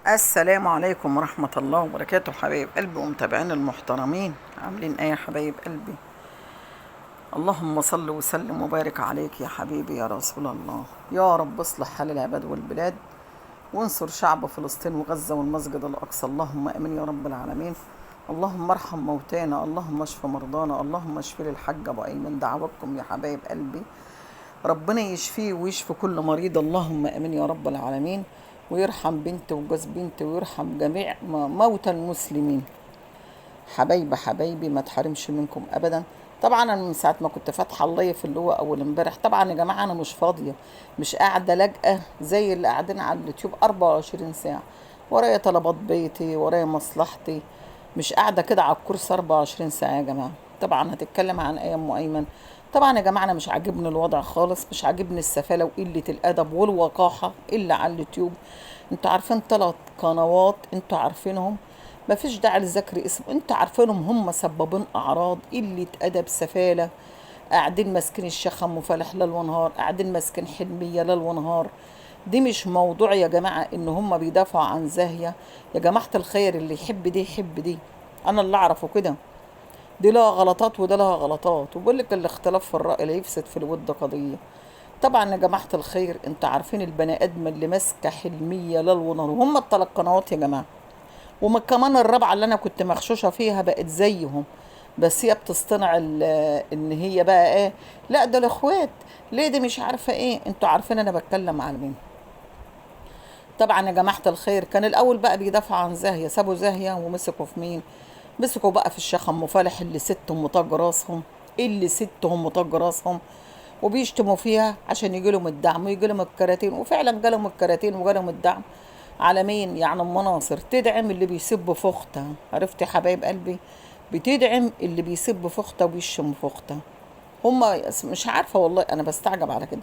السلام عليكم ورحمة الله وبركاته حبايب قلبي ومتابعين المحترمين، عاملين ايه يا حبايب قلبي؟ اللهم صل وسلم وبارك عليك يا حبيبي يا رسول الله. يا رب اصلح حال العباد والبلاد، وانصر شعب فلسطين وغزة والمسجد الأقصى. اللهم امين يا رب العالمين. اللهم ارحم موتانا، اللهم اشف مرضانا، اللهم اشف للحاج ابو ايمن. دعواتكم يا حبايب قلبي، ربنا يشفيه ويشفي كل مريض. اللهم امين يا رب العالمين، ويرحم بنتي وجوز بنتي، ويرحم جميع موتى المسلمين. حبايبي حبايبي ما تحرمش منكم ابدا. طبعا انا من ساعة ما كنت فاتحة ال live اللي هو اول امبارح، طبعا يا جماعة انا مش فاضية، مش قاعدة لاجئه زي اللي قاعدين على اليوتيوب 24 ساعة. ورايا طلبات بيتي، ورايا مصلحتي، مش قاعدة كده على الكرسي 24 ساعة يا جماعة. طبعا هتتكلم عن ايام ايمن. طبعا يا جماعة انا مش عاجبني الوضع خالص، مش عاجبني السفاله وقلة الادب والوقاحه الا على اليوتيوب. انتوا عارفين 3 قنوات انتوا عارفينهم، مفيش داعي لذكر اسم، انتوا عارفينهم، هم سببين اعراض قلة ادب سفاله. قاعدين ماسكين الشيخ ام فالح ليل ونهار، قاعدين ماسكين حلميه ليل ونهار. دي مش موضوع يا جماعة ان هم بيدافعوا عن زاهيه. يا جماعة الخير، اللي يحب دي يحب دي، انا اللي اعرفه كده. دي لها غلطات وده لها غلطات، وبقول لك الاختلاف في الراي لا يفسد في الود قضية. طبعا يا جماعة الخير انتوا عارفين البني ادم اللي ماسكه حلميه ليل ونهار، وهم ال3 قنوات يا جماعة، وما كمان الرابعة اللي انا كنت مغشوشه فيها بقت زيهم، بس هي بتصطنع ان هي بقى ايه، لا ده الاخوات ليه دي مش عارفه ايه. انتوا عارفين انا بتكلم على مين. طبعا يا جماعة الخير كان الاول بقى بيدافعوا عن زاهيه، سابوا زاهيه ومسكوا في مين؟ مسكوا بقى في الشيخ ام فالح اللي ستهم وطج راسهم، اللي ستهم وطج راسهم، وبيشتموا فيها عشان يجي لهم الدعم ويجي لهم الكراتين. وفعلا جالهم الكراتين وجالهم الدعم. على مين؟ يعني ام ناصر تدعم اللي بيسب في اختها. عرفتي يا حبايب قلبي؟ بتدعم اللي بيسب في اختها وبيشتم في اختها. هم مش عارفه والله، انا بستعجب على كده.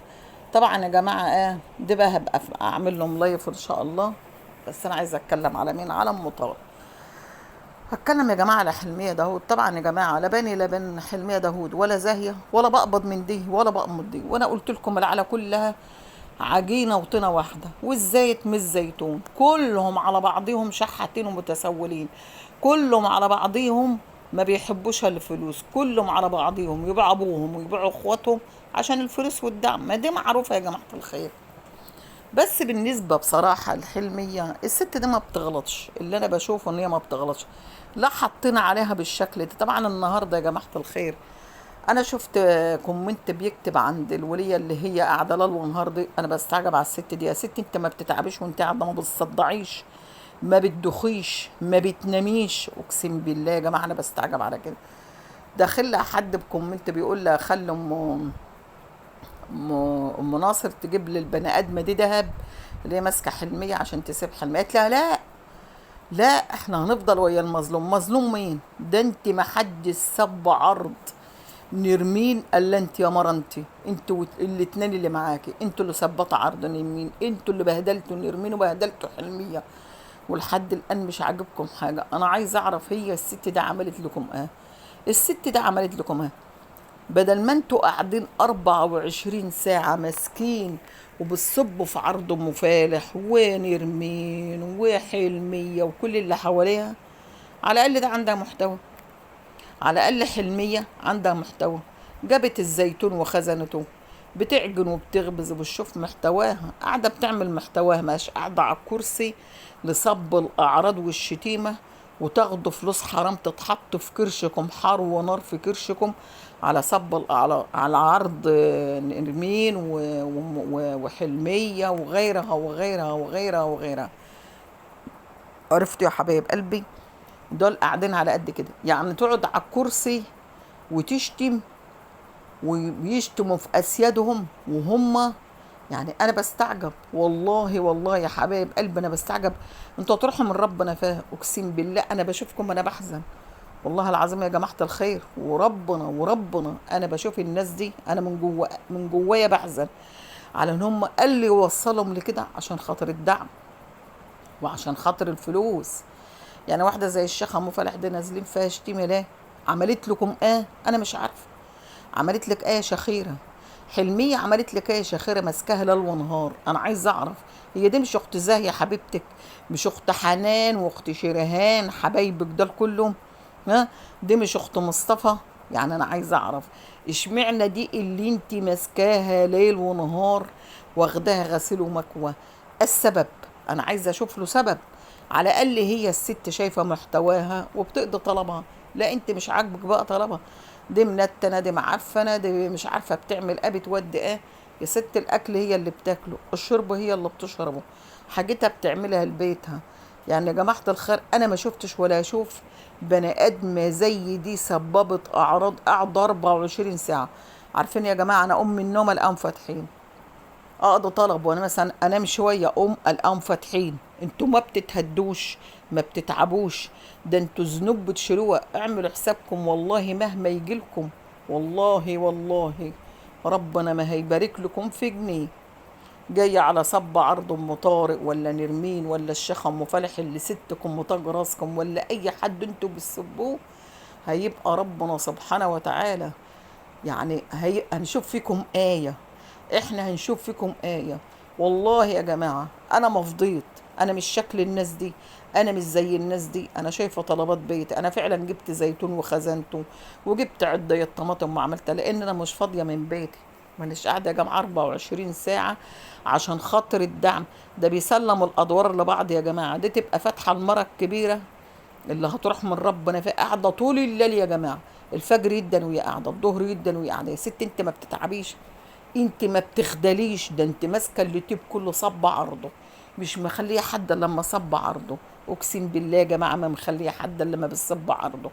طبعا يا جماعة دي بقى هبقى اعمل لهم live ان شاء الله، بس انا عايزه اتكلم على مين؟ على ام طارق. هتكلم يا جماعة على حلميه داوود. طبعا يا جماعة لا بني لا بن حلميه داوود ولا زاهيه، ولا بقبض من دي ولا بقبض دي، وانا قلت لكم العلا كلها عجينه وطينه واحدة، والزيت مش زيتون، كلهم على بعضهم شحاتين ومتسولين، كلهم على بعضهم ما بيحبوش الفلوس، كلهم على بعضهم يبيعوا ابوهم ويبيعوا اخواتهم عشان الفلوس والدعم. ما دي معروفة يا جماعة الخير. بس بالنسبة بصراحة الحلميه، الست دي ما بتغلطش، اللي انا بشوفه ان هي ما بتغلطش، لا حطينا عليها بالشكل ده. طبعا النهارده يا جماعة الخير انا شفت comment بيكتب عند الوليه اللي هي قاعدة ليل ونهار دي، انا بستعجب على الست دي. يا ست انت ما بتتعبيش وانت قاعدة، ما بتصدعيش، ما بتدخيش، ما بتناميش؟ اقسم بالله يا جماعة انا بستعجب على كده. داخل لها حد ب comment بيقول لها خلي ام ناصر تجيب للبني ادمه دي ذهب اللي هي ماسكه حلميه عشان تسيب حلميه. قالت لها لا لا، احنا هنفضل ويا المظلوم. مظلوم مين ده؟ انت ما حد سب عرض نرمين الا انت يا مرة، انتوا الاتنين اللي معاكي، انتوا اللي سبتوا عرض نرمين، انتوا اللي بهدلتوا نرمين وبهدلتوا حلميه، ولحد الان مش عاجبكم حاجة. انا عايزه اعرف هي الست ده عملت لكم ايه؟ الست ده عملت لكم ايه؟ بدل ما انتوا قاعدين 24 ساعة ماسكين وبتصبوا في عرض ام فالح ونرمين وحلميه وكل اللي حواليها، على الاقل ده عندها محتوى، على الاقل حلميه عندها محتوى. جابت الزيتون وخزنته، بتعجن وبتخبز وبتشوف محتواها، قاعدة بتعمل محتواها، مش قاعدة على الكرسي لصب الاعراض والشتيمه وتاخدوا فلوس حرام تتحط في كرشكم، حار ونار في كرشكم على صب على عرض نرمين وحلميه وغيرها وغيرها وغيرها وغيرها. عرفتوا يا حبايب قلبي؟ دول قاعدين على قد كده، يعني تقعد على الكرسي وتشتم ويشتموا في اسيادهم وهم يعني انا بستعجب والله، والله يا حبايب قلبي انا بستعجب. انتوا تروحوا من ربنا فاه، اقسم بالله انا بشوفكم انا بحزن والله العظيم يا جماعة الخير، وربنا وربنا انا بشوف الناس دي انا من جوا من جوايا بحزن على ان هم قال لي وصلهم لكده عشان خاطر الدعم وعشان خاطر الفلوس. يعني واحدة زي الشيخه ام فالح دي نازلين فيها شتيمه، ليه عملت لكم ايه؟ انا مش عارفه عملت لك ايه شخيره؟ حلمية عملت لك ايه يا شخيرة؟ ماسكاها ليل ونهار. انا عايزة اعرف، هي دي مش اخت زاهية حبيبتك؟ مش اخت حنان واخت شريهان حبايبك دول كلهم؟ ها، دي مش اخت مصطفى؟ يعني انا عايزة اعرف اشمعنى دي اللي انت ماسكاها ليل ونهار واخداها غسيل ومكوى؟ السبب انا عايزة اشوف له سبب. على الاقل هي الست شايفة محتواها وبتقضي طلبها، لا انت مش عاجبك بقى طلبها، دي منتنة، دي معفنه، دي مش عارفه بتعمل ايه، بتودي ايه. يا ست الاكل هي اللي بتاكله، الشرب هي اللي بتشربه، حاجتها بتعملها لبيتها. يعني يا جماعة الخير انا ما شفتش ولا اشوف بني ادم زي دي سببت اعراض قاعدة 24 ساعة. عارفين يا جماعة، انا ام النوم الان فاتحين، اقضي طلب وانا مثلا انام شوية اقوم القاهم فاتحين. انتوا ما بتتهدوش، ما بتتعبوش، ده انتوا ذنوب بتشيلوها. اعملوا حسابكم والله مهما يجيلكم، والله والله ربنا ما هيبارك لكم في جنيه. جاية على صب عرض ام طارق ولا نرمين ولا الشيخ ام فالح اللي ستكم وتاج راسكم ولا اي حد انتوا بتسبوه، هيبقى ربنا سبحانه وتعالى يعني هنشوف فيكم آية، احنا هنشوف فيكم آية. والله يا جماعة انا مفضيت، انا مش شكل الناس دي، انا مش زي الناس دي، انا شايفة طلبات بيت. انا فعلا جبت زيتون وخزنته وجبت عدة طماطم وعملتها، لان انا مش فاضية من بيتي، مانيش قاعدة يا جماعة 24 ساعة عشان خاطر الدعم ده. بيسلم الادوار لبعض يا جماعة، دي تبقى فاتحة المرة الكبيرة اللي هتروح من ربنا في قاعدة طول الليل يا جماعة، الفجر يدا وهي قاعدة، الظهر يدا وهي قاعدة. يا ست انت ما بتتعبيش، انت ما بتخدليش، ده انت ماسكه اليوتيوب كله صب عرضه، مش مخليه حد لما صب عرضه. اقسم بالله يا جماعة ما مخليه حد لما بتصب عرضه،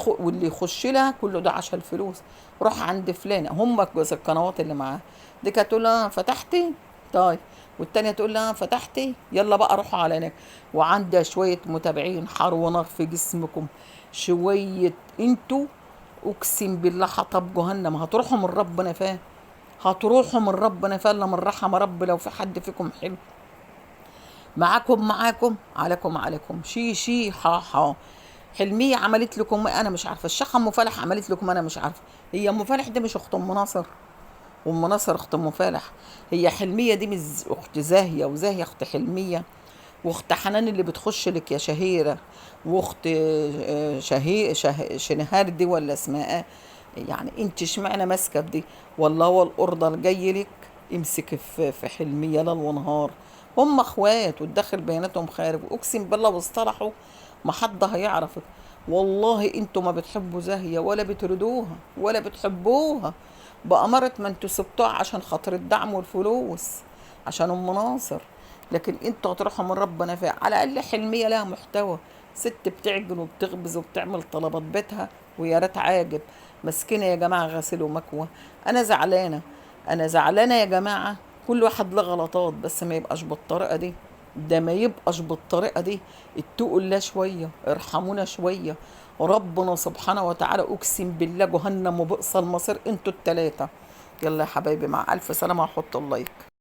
واللي يخش لها كله ده عشان الفلوس. روح عند فلانه، هم القنوات اللي معاها دي كانت تقول لها فتحتي طيب، والتانية تقول لها فتحتي يلا بقى روحوا على هناك. وعندها شوية متابعين حار ونار في جسمكم شوية، انتوا اقسم بالله حطب جهنم هتروحوا من ربنا فاهم، هتروحوا من ربنا فاهم، من رحم رب لو في حد فيكم حلو معاكم معاكم عليكم عليكم شي شي حا حا. حلمية عملت لكم انا مش عارفه، الشيخه ام فالح عملت لكم انا مش عارفه. هي ام فالح دي مش اخت ام ناصر، وام ناصر اخت ام فالح؟ هي حلمية دي مش اخت زاهيه، وزاهيه اخت حلمية، واخت حنان اللي بتخش لك يا شهيرة، واخت شنهار دي ولا اسمها ايه؟ يعني انت اشمعنى ماسكه بدي؟ والله هو الاوردر جاي لك امسك في حلمية ليل ونهار. هم اخوات والداخل بيناتهم خارج، اقسم بالله واصطلحوا ما حد هيعرفك. والله انتوا ما بتحبوا زاهية ولا بتردوها ولا بتحبوها، بأمارة ما انتوا سبتوها عشان خاطر الدعم والفلوس عشان ام ناصر، لكن انتوا هتروحوا من ربنا فيها. على الاقل حلمية لها محتوى، ست بتعجن وبتخبز وبتعمل طلبات بيتها ويا ريت عاجب. مسكينة يا جماعة غسيل ومكوى. انا زعلانة، انا زعلانة يا جماعة، كل واحد له غلطات بس ما يبقاش بالطريقة دي، ده ما يبقاش بالطريقة دي. اتقوا الله شوية، ارحمونا شوية. ربنا سبحانه وتعالى اقسم بالله جهنم وبئس المصير انتوا التلاتة. يلا يا حبايبي مع الف سلامة، هحط ال like.